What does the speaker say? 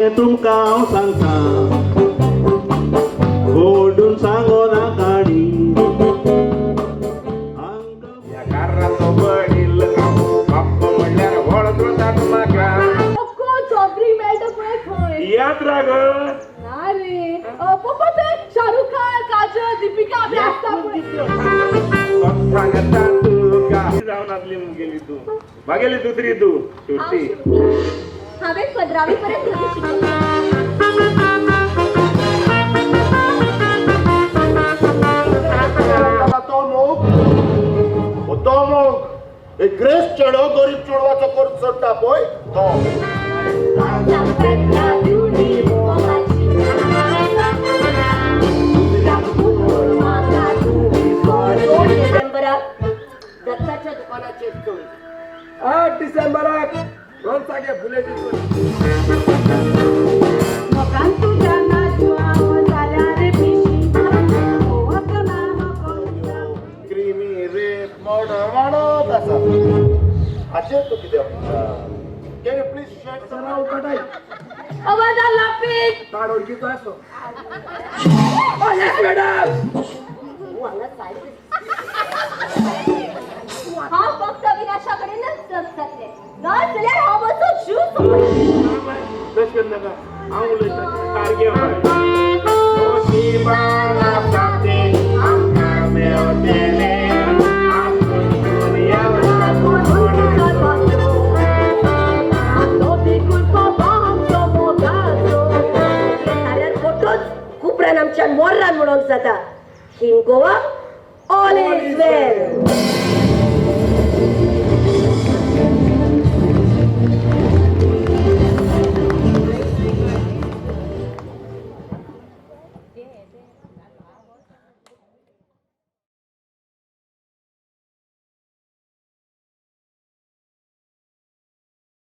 तुमकां हांव सांगता ओडून सांगो ना काणी. ह्या कार्राचो वडील हांव, बाप्पा म्हणल्यार वळखतात म्हाका. पक्को चोबरी मेळटा पळय खंय. तियात्रा ग. ना रे, पप्पा, थंय शाहरुख खान, काजल, दीपिका बी आसता पळय. सांगता तुका जावन आसली मुगेली तूं, मागेली दुसरी तूं हांव श्रुती. श्रुती. हांवें 15वी पर्यंत घरी शिकलें. तो मोग हो, तो मोग एक ग्रेस चेडो गरीब चेडवाचो करून सोडटा पळय तो. 2 डिसेंबराक दत्ताच्या दुकानाचेर चोरी. 8 डिसेंबराक रोनसागे बुलेटी चोरी. मोगान तुज्या नाजवा जाल्या रे पिशी. क्रिमी, रेप, मर्डर वाडत आसा. हाचेर तूं कितें म्हणटा? Can you please shed some आवाज आला पीक. ताड ओळखीचो आसो. तूं हांगा सायड. हांव फक्त अविनाशा कडेनच लग्न जातलें, ना जाल्यार हांव म्हजो जीव सोंपयतलें. तशें करनाका, हांव उलयतां, सारकें. आमकां मेवतेलें. फोटोच कुपरान आमच्या मोर्रान म्हणोंक जाता. In Goa all is well.